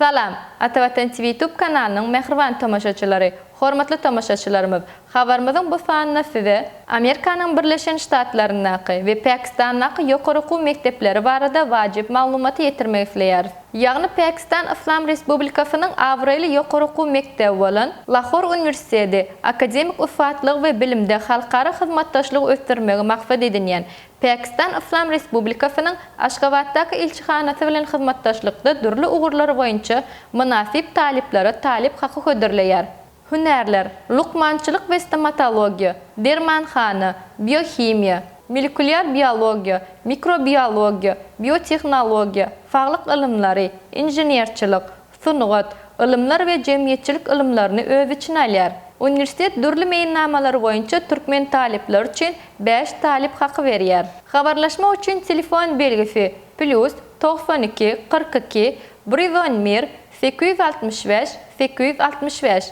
Salam, Atavatan TV YouTube kanalynyň mähriban tomaşaçylary! Hormatly tomaşaçylarymyz, habarymyzyň bu sanynda size Amerikanyň Birleşen Ştatlaryndaky we Pakistandaky ýokary okuw mekdepleri barada wajyp maglumaty ýetirmek isleýäris. Ýagny Pakistan Yslam Respublikasynyň abraýly ýokary okuw mekdebi bolan Lahor uniwersiteti akademik ussatlygy we bilimde halkara hyzmatdaşlygy ösdürmegi maksat edinýän Pakistan Yslam Respublikasynyň Aşgabatdaky ilçihanasy bilen hyzmatdaşlykda dürli ugurlar boýunça mynasyp talyplara talyp haky hödürleýär. Hünärler, lukmançylyk we stomatologiýa, dermanhana, biohimiýa, molekulýar biologiýa, mikrobiologiýa, biotehnologiýa, saglyk ylymlary, inženerçilik, sungat, ylymlar we jemgyýetçilik ylymlaryny öz içine alýar. Uniwersitet dürli meýilnamalar boýunça türkmen talyplary üçin bäş talyp haky berýär. Habarlaşmak üçin telefon belgisi, plýus, 92, 42, 111, 865, 865.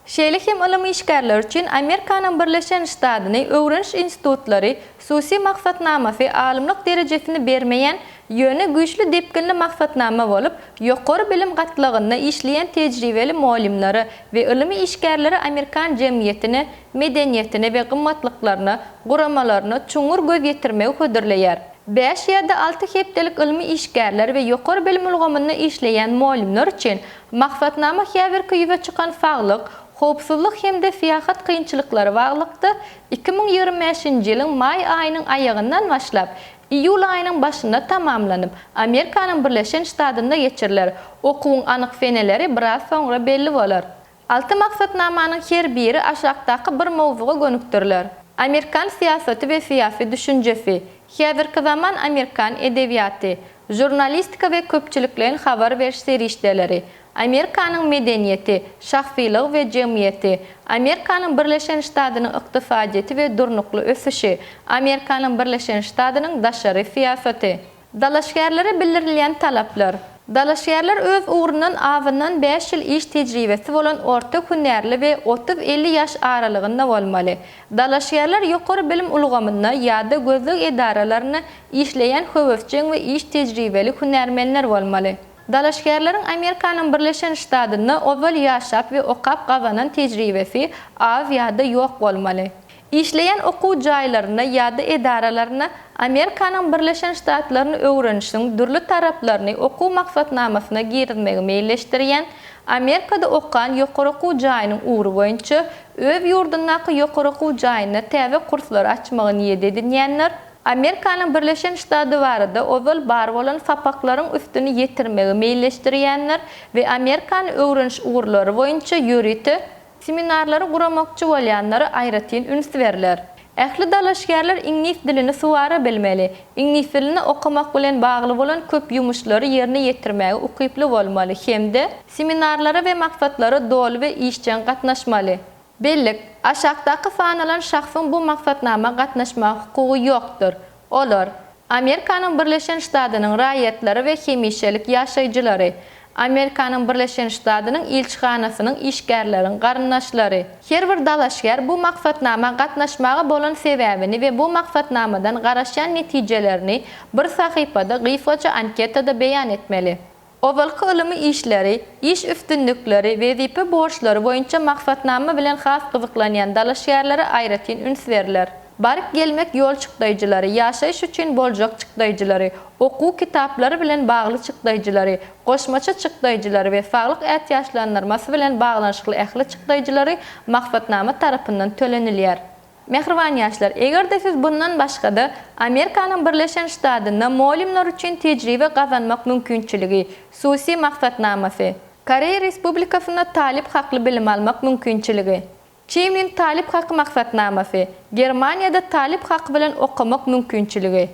Şeýle hem ylym işgärleri üçin Amerikanyň Birleşen Ştadyny öwreniş institutlary SUSI maksatnamasy alymlyk derejesini bermeýän, ýöne güýçli depginli maksatnama bolup, ýokary bilim gatlagynda işleýän tejribeli mugallymlara we ylymy işgärlere amerikan jemgyýetine, medeniýetine we gymmatlyklaryna, guramalaryna çuňňur göz ýetirmegi hödürleýär. Bäş ýa-da alty hepdelik ylmy işgärler we ýokary bilim ulgamynda işleýän mugallymlar üçin maksatnama häzirki ýüze çykan saglyk, howpsuzlyk hem-de syýahat kynçylyklary baglylykda 2025-nji ýylyň maý aýynyň aýagyndan başlap, iýul aýynyň başynda tamamlanyp, Amerikanyň Birleşen Ştatynda geçiriler. Okuwyň anyk seneleri biraz soňra belli bolar. Alty maksatnamanyň her biri aşakdaky bir mowzuga gönükdiriler, Amerikan syýasaty we syýasy düşünjesi, häzirki zaman amerikan edebiýaty, žurnalistika we köpçülikleýin habar beriş serişdeleri, Amerikanyň medeniýeti, şahsylygy we jemgyýeti, Amerikanyň Birleşen Ştadynyň ykdysadyýeti we durnukly ösüşi, Amerikanyň Birleşen Ştadynyň daşary syýasaty. Dalaşgärlere bildirilýän talaplar. Dalaşgärler öz ugrundan azyndan bäş ýyl iş tejribesi bolan orta hünärli we otuz-elli ýaş aralygynda bolmaly. Dalaşgärler ýokary bilim ulgamynda ýa-da gözleg edaralarynda işleýän höwesjeň we iş tejribeli hünärmenler bolmaly. Dalaşgärleriň Amerikanyň Birleşen Ştatynda ozal ýaşap we okap gazanan tejribesi az ýa-da ýok bolmaly. Işleýän okuw jaýlarynda ýa-da edaralarynda Amerikanyň Birleşen Ştatlaryny öwrenişiň dürli taraplaryny okuw maksatnamasyna girizmegi meýilleşdirýän, Amerikada okan ýokary okuw jaýynyň ugry boýunça öz ýurdundaky ýokary okuw jaýynda täze kurslary açmagy niýet edinýänler, Amerikanyň Birleşen Ştady barada ozal bar bolan sapaklaryň üstüni ýetirmegi meýilleşdirýänler we Amerikany öwreniş ugurlary boýunça ýörite Seminarlary guramakçy bolýanlara aýratyn üns berler. Ähli dalaşgärler iňlis dilini suwara bilmeli, iňlis dilinde okamak bilen bagly bolan köp ýumuşlary ýerine ýetirmäge ukyply bolmaly hem-de seminarlara we maksatlara doly we işjeň gatnaşmaly. Bellik, Aşakdaky sanalan şahsyň bu maksatnama gatnaşmaga hukugy ýokdur. Olar, Amerikanyň Birleşen Ştadynyň raýatlary we hemişelik ýaşaýjylary, Amerikanyň Birleşen Ştadynyň ilçihanasynyň işgärleriň garyndaşlary. Her bir dalaşgär bu maksatnama gatnaşmaga bolan sebäbini we bu maksatnamadan garaşýan netijelerini bir sahypada gysgaça anketada beýan etmeli. Ozalky ylymy işleri, iş üstünlikleri, wezipe borçlary boýunça maksatnama bilen has gyzyklanýan dalaşgärlere aýratyn üns berler. Baryp-gelmek ýol çykdaýjylary, ýaşaýyş üçin boljak çykdaýjylary, okuw kitaplary bilen bagly çykdaýjylary, goşmaça çykdaýjylary we saglyk ätiýaçlandyrmasy bilen baglanyşykly ähli çykdaýjylary maksatnama tarapyndan tölenilýär. Mähriban ýaşlar, eger-de siz bundan başga-da, Amerikanyň Birleşen Ştatynda mugallymlar üçin tejribe gazanmak mümkinçiligi, SUSI maksatnamasy, Koreýa Respublikasynda talyp hakly bilim almak mümkinçiligi, Çeýming talyp haky maksatnamasy, Germaniýada talyp haky bilen okamak mümkinçiligi,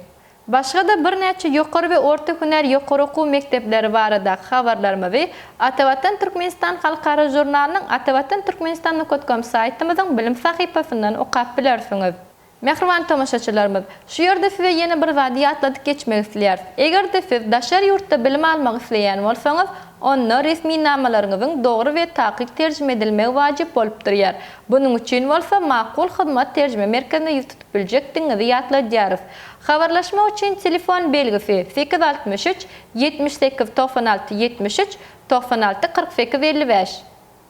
Başga-da birnäçe ýokary we orta hünär ýokary okuw mekdepleri baradaky habarlarymyzy Atavatan Türkmenistan halkara žurnalynyň atavatanturkmenistan nukat kom saýtymyzyň bilim sahypasyndan okap bilersiňiz. Mähriban tomaşaçylarymyz, şu ýerde size ýene bir zady ýatladyp geçmek isleýäris. Eger-de siz daşary ýurtda bilim almak isleýän bolsaňyz, onda resminamalaryňyzyň dogry we takyk terjime edilmegi wajyp bolup durýar. Bunuň üçin bolsa Makul Hyzmat terjime merkezine ýüz tutup biljekdigiňizi ýatladýarys. Habarlaşmak üçin telefon belgisi, 863 78 96 73 96 48 55.